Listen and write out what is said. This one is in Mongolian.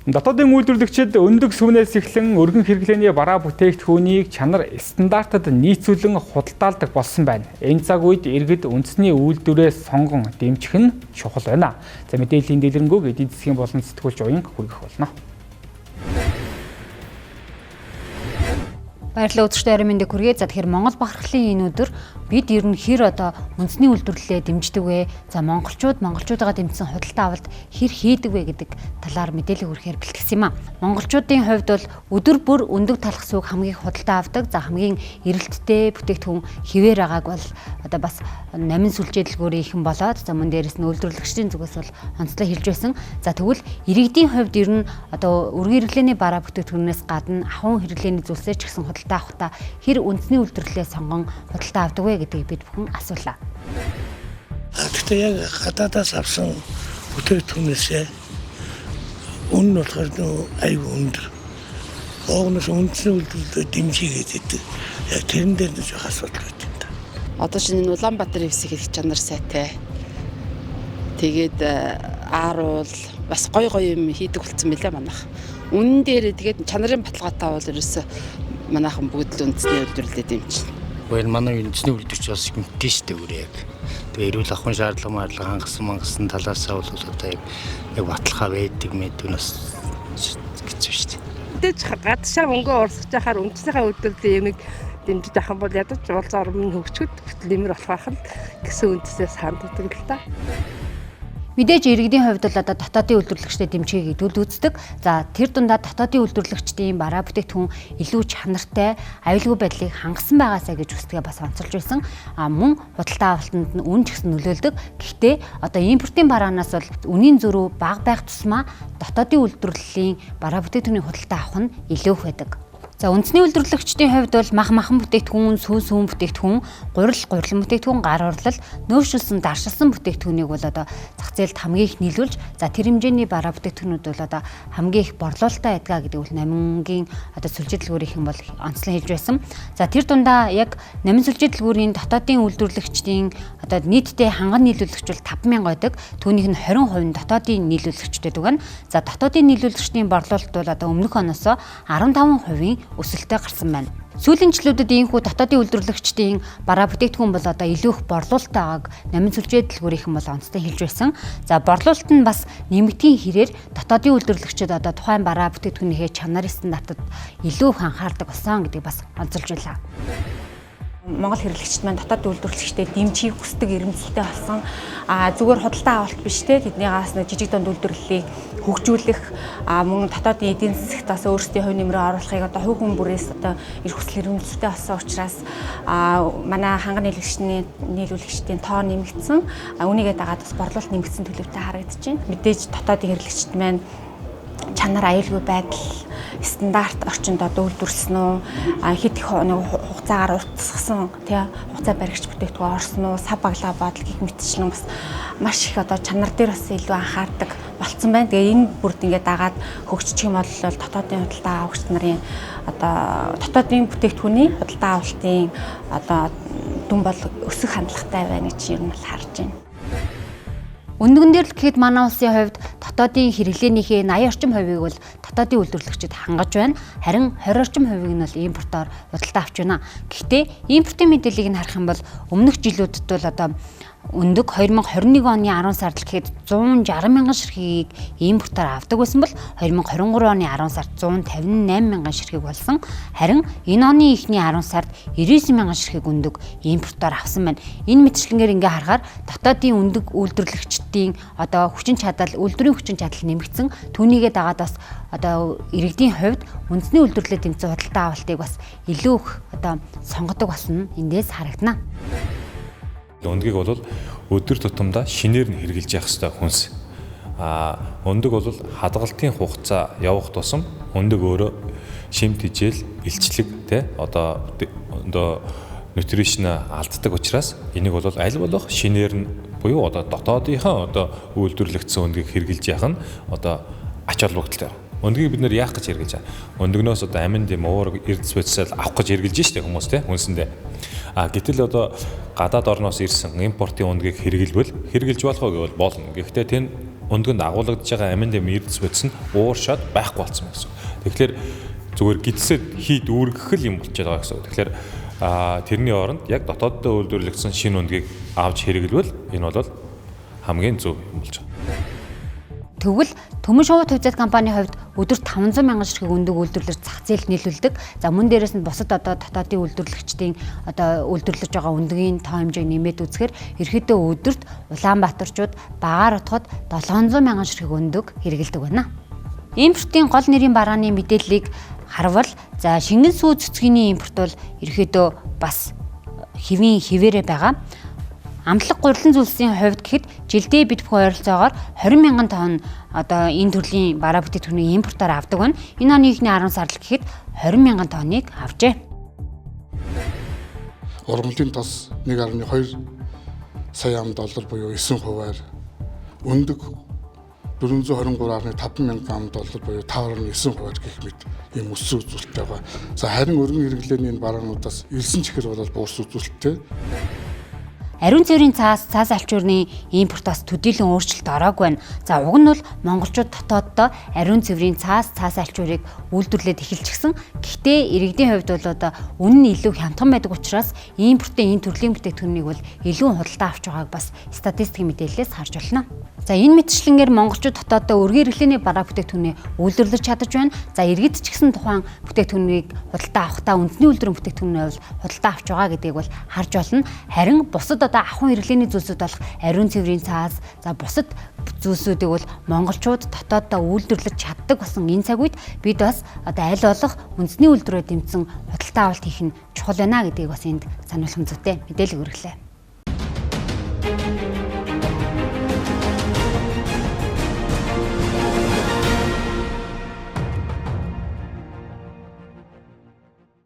Дотоодын үйлдвэрлэгчид өндөг сүмнээс эхлэн өргөн хэрэглээний бараа бүтээгдэхүүнийг чанар стандартад нийцүүлэн худалдаалдаг болсон байна. Энэ цаг үед иргэд үндэсний үйлдвэрээ сонгон дэмжих нь чухал байна. За, мэдээллийн дэлгэрэнгүй эдийн засгийн болон сэтгүүлч уян хүргэх болно. Баярлалаа, үзэгчдээ, оройн мэндийг хүргэе. За, тэгэхээр Монгол бахархлын энэ өдөр бид ер нь хэр одоо үндэсний үйлдвэрлэлээ дэмждэг вэ? За, монголчууд монголчуудаа дэмжсэн худалдаа авалт хэр хийдэг вэ гэдэг талаар мэдээлэл хүргэхээр бэлтгэсэн юм а. Монголчуудын хувьд бол өдөр бүр өндөг талах сүг хамгийн их худалдаа авдаг. За, хамгийн эрэлттэй бүтээгдэхүүн хിവэр байгааг бол одоо бас намин сүлжээ дэлгүүрийн ихэн болоод, за, мөн дээрэс нь үйлдвэрлэгчдийн зүгээс бол онцлог хэлж байсан. За, тэгвэл иргэдийн хувьд ер нь одоо өргөн хэрэглээний бараа бүтээгдэхүүнээс гадна ахуйн хэрэглээний зүйлсээ ч гэсэн худалдаа авахдаа хэр үндэсний үйлдвэрлэлээ сонгон худалдаа авдаг вэ гэдгийг бид бүхэн асуулаа. Гэхдээ яг гадаадаас авсан бүтээгдэхүүнээсээ үнэ нь болохоор нөө аюу өндөр. Оогноос үндэсний үйлдвэрлэлээ дэмжиж гэдэг. Яг тэрэн дээр нь жоох асуудал байт юм да. Одоо шинэ энэ Улаанбаатар хэвсэг хийх чанар сайтай. Тэгээд ааруул бас гой гой юм хийдэг болсон мэлээ манайх. Үнэн дээр тэгээд чанарын баталгаатай бол ерөөсө манайхан бүгд л үндэсний үйлдвэрлэлээ дэмжинэ. Гэхдээ манай үндэсний үйлдвэрч бас хэмтэн шүү дээ өөрөө яг. Тэгээ эрүүл ахуйн шаардлага маардлага хангасан мангасан талаасаа бол одоо яг баталгаа байдаг мэддэг нь бас хэцүү шүү дээ. Мэдээж гадшаа мөнгө урсгаж яхаар үндэснийхээ үйлдвэрлэлийн юмыг дэмжиж авах юм бол ядаж улс орн хөгжөхөд хүртэл нэмэр болох байх л гэсэн үндсээс ханддаг л да. Мэдээж иргэдийн хувьд бол одоо дотоодын үйлдвэрлэгчдэд дэмжихийг идэвхтэй үздэг. За, тэр дундаа дотоодын үйлдвэрлэгчдийн бараа бүтээгдэхүүн илүү чанартай, аюулгүй байдлыг хангасан байгаасаа гэж хүсдэгээ бас онцолж байсан. А мөн худалдаа авалтанд нь үн ч гэсэн нөлөөлдөг. Гэхдээ одоо импортын бараанаас бол үнийн зөрүү бага байх тусмаа дотоодын үйлдвэрлэлийн бараа бүтээгдэхүүний худалдаа авах нь илүү их байдаг. За, үндэсний үйлдвэрлэгчдийн хувьд бол мах махан бүтээгдэхүүн, сүүн сүүн бүтээгдэхүүн, гурил гурилан бүтээгдэхүүн, гар урлал, нөөшилсөн, даршилсан бүтээгдэхүүнийг бол одоо зах зээлд хамгийн их нийлүүлж, за, тэр хэмжээний бараа бүтээгдэхүүнүүд бол одоо хамгийн их борлуулалтаа байдгаа гэдэг бол намингийн одоо сүлжээ дэлгүүрийнхэн бол онцлон хэлж байсан. За, тэр дундаа яг намин сүлжээ дэлгүүрийн дотоодын үйлдвэрлэгчдийн одоо нийтдээ ханган нийлүүлэгч бол 5000 байдаг. Түүнийх нь 20% нь дотоодын нийлүүлэгчтэй байдаг. За, дотоодын нийлүүлэгчдийн борлуулалт бол одоо өмнөх оноос 15%-ийн өсөлттэй гарсан байна. Сүүлийн жилүүдэд ийхүү дотоодын үйлдвэрлэгчдийн бараа бүтээгдэхүүн бол одоо илүү их борлуулалттай байгааг намин сүлжээ дэлгүүрийнхэн бол онцтой хэлж байсан. За, борлуулалт нь бас нэмэгдхийн хэрээр дотоодын үйлдвэрлэгчид одоо тухайн бараа бүтээгдэхүүнийхээ чанар стандартад илүү их анхаардаг болсон гэдгийг бас онцолж байлаа. Монгол хэрэглэгчид маань дотоод үйлдвэрлэгчдэд дэмжихийг хүсдэг эрмэлзэлтэй болсон. А зүгээр худалдаа авалт биш те, тэднийгээс нэг жижиг дунд үйлдвэрлэлийг хөгжүүлэх, а мөн дотоодын эдийн засагт бас өөрсдийн хувь нэмрээ оруулахыг одоо хувь хүн бүрээс одоо эрх хүсэл эрмэлзэлтэй болсон учраас а манай ханган нийлүүлэгчний нийлүүлэгчдийн тоо нэмэгдсэн. А үүнийгээ дагаад бас борлуулалт нэмэгдсэн төлөвтэй харагдаж байна. Мэдээж дотоодын хэрэглэгчид маань чанар, аюулгүй байдал, стандарт орчинд одоо үйлдвэрлэсэн үү, хэд их нэг хугацаагаар уртасгасан тий хугацаа баригч бүтээгдэхүүн орсон уу, сав баглаа бодол гэх мэтчлэн бас маш их одоо чанар дээр бас илүү анхаардаг болцсон байна. Тэгээ энэ бүрд ингээд дагаад хөгжчих юм бол дотоодын худалдаа авагч нарын одоо дотоодын бүтээгдэхүүний худалдаа авалтын одоо дүн бол өсөх хандлагатай байна гэж ер нь бол харж байна. Өндөг дээр л гэхэд манай улсын хувьд дотоодын хэрэглээнийхээ 80 орчим хувийг бол дотоодын үйлдвэрлэгчид хангаж байна. Харин 20 орчим хувийг нь бол импортоор худалдаа авч байна. Гэхдээ импортын мэдээллийг нь харах юм бол өмнөх жилүүдэд бол одоо өндөг 2021 оны 10 сард л гэхэд 160 мянган ширхгийг импортоор авдаг байсан бол 2023 оны 10 сард 158 мянган ширхэг болсон. Харин энэ оны эхний 10 сард 99 мянган ширхэг өндөг импортоор авсан байна. Энэ мэтчлэнгээр ингээ харахаар дотоодын өндөг үйлдвэрлэгчдийн одоо хүчин чадал, үйлдвэрийн хүчин чадал нэмэгдсэн. Түүнийгээ дагаад бас одоо иргэдийн хувьд үндэсний үйлдвэрлэлд тэмцэн худалдаа авалтыг бас илүү их одоо сонгодог болсон эндээс харагдана. Өндгийг бол өдөр тутамдаа шинээр нь хэрглэж явах ёстой хүнс. А өндөг бол хадгалтын хугацаа явах тусам өндөг өөрөө шим тижэл, илчлэг те одоо нутришн алддаг учраас энийг бол аль болох шинээр нь буюу одоо дотоодынхаа одоо үйлдвэрлэгдсэн өндгийг хэрглэж явах нь одоо ач холбогдолтой. Өндгийг бид нэр яах гэж хэрглэж байгаа? Өндгнөөс одоо аминд юм уураг эрдэс бодисол авах гэж хэрглэж штэ хүмүүс те хүнсэндээ. А гэтэл одоо гадаад орноос ирсэн импортын өндгийг хэрэглэвэл хэрэглэж болох уу гэвэл болно. Гэхдээ тэн Өндгөнд агуулгадж байгаа амин дэм эрдэс бодис нь ууршаад байхгүй болсон байна гэсэн. Тэгэхээр зүгээр гидсэд хийд үүргэх л юм болчиход байгаа гэсэн. Тэгэхээр тэрний оронд яг дотооддоо үйлдвэрлэгдсэн шинэ өндгийг авч хэрэглэвэл энэ бол хамгийн зөв юм болж байгаа. Тэгвэл Төмөн шувуу хувьцаат компанийн хувьд өдөрт 500 мянган ширхэг өндөг үйлдвэрлэж зах зээлд нийлүүлдэг. За мөн дээрээс нь бусад одоо дотоодын үйлдвэрлэгчдийн одоо үйлдвэрлэж байгаа өндгийн тоо хэмжээг нэмээд үзэхээр ерөөдөө өдөрт Улаанбаатарчууд багаар утгад 700 мянган ширхэг өндөг хэрэглэдэг байна. Импортын гол нэрийн барааны мэдээллийг харвал за шингэн сүү цэцгийн импорт бол ерөөдөө бас хэвийн хэвээрээ байгаа. Амтлаг гурилан зүйлсийн хувьд гэхэд жилдээ бид бүхэн ойролцоогоор 20 мянган тонн одоо энэ төрлийн бараа бүтээгдэхүүнийг импортоор авдаг байна. Энэ оны эхний 10 сард л гэхэд 20 мянган тонныг авчээ. Ургамлын тос 1.2 сая ам доллар буюу 9%-аар, өндөг 423.5 мянган ам доллар буюу 5.9%-аар гэх мэт ийм өссөн үзүүлэлттэй байгаа. За харин өргөн хэрэглээний энэ бараануудаас элсэн чихэр бол буурсан үзүүлэлттэй. Ариун цэврийн цаас, цаас алчуурны импорт бас төдийлөн өөрчлөлт ороогүй байна. За уг нь бол монголчууд дотооддоо ариун цэврийн цаас, цаас алчуурыг үйлдвэрлээд эхэлчихсэн. Гэхдээ иргэдийн хувьд бол одоо үнэ нь илүү хямдхан байдаг учраас импортын энэ төрлийн бүтээгдэхүүнийг бол илүү худалдаа авч байгааг бас статистикийн мэдээллээс харж байна. За энэ мэтчлэнгээр монголчууд дотооддоо өргөн хэрэглээний бараа бүтээгдэхүүнээ үйлдвэрлэж чадаж байна. За иргэд ч гэсэн тухайн бүтээгдэхүүнийг худалдаа авахдаа үндэсний үйлдвэрийн бүтээгдэхүүнээ бол худалдаа авч байгаа гэдгийг бол харж болно. Харин бусад одоо ахуйн хэрэглээний зүйлсүүд болох ариун цэврийн цаас, за бусад зүйлсүүдийг бол монголчууд дотооддоо үйлдвэрлэж чаддаг болсон энэ цаг үед бид бас одоо аль болох үндэсний үйлдвэрээ дэмжсэн худалдаа авалт хийх нь чухал байна гэдгийг бас энд сануулах зүйтэй мэдээлэл хүргэлээ.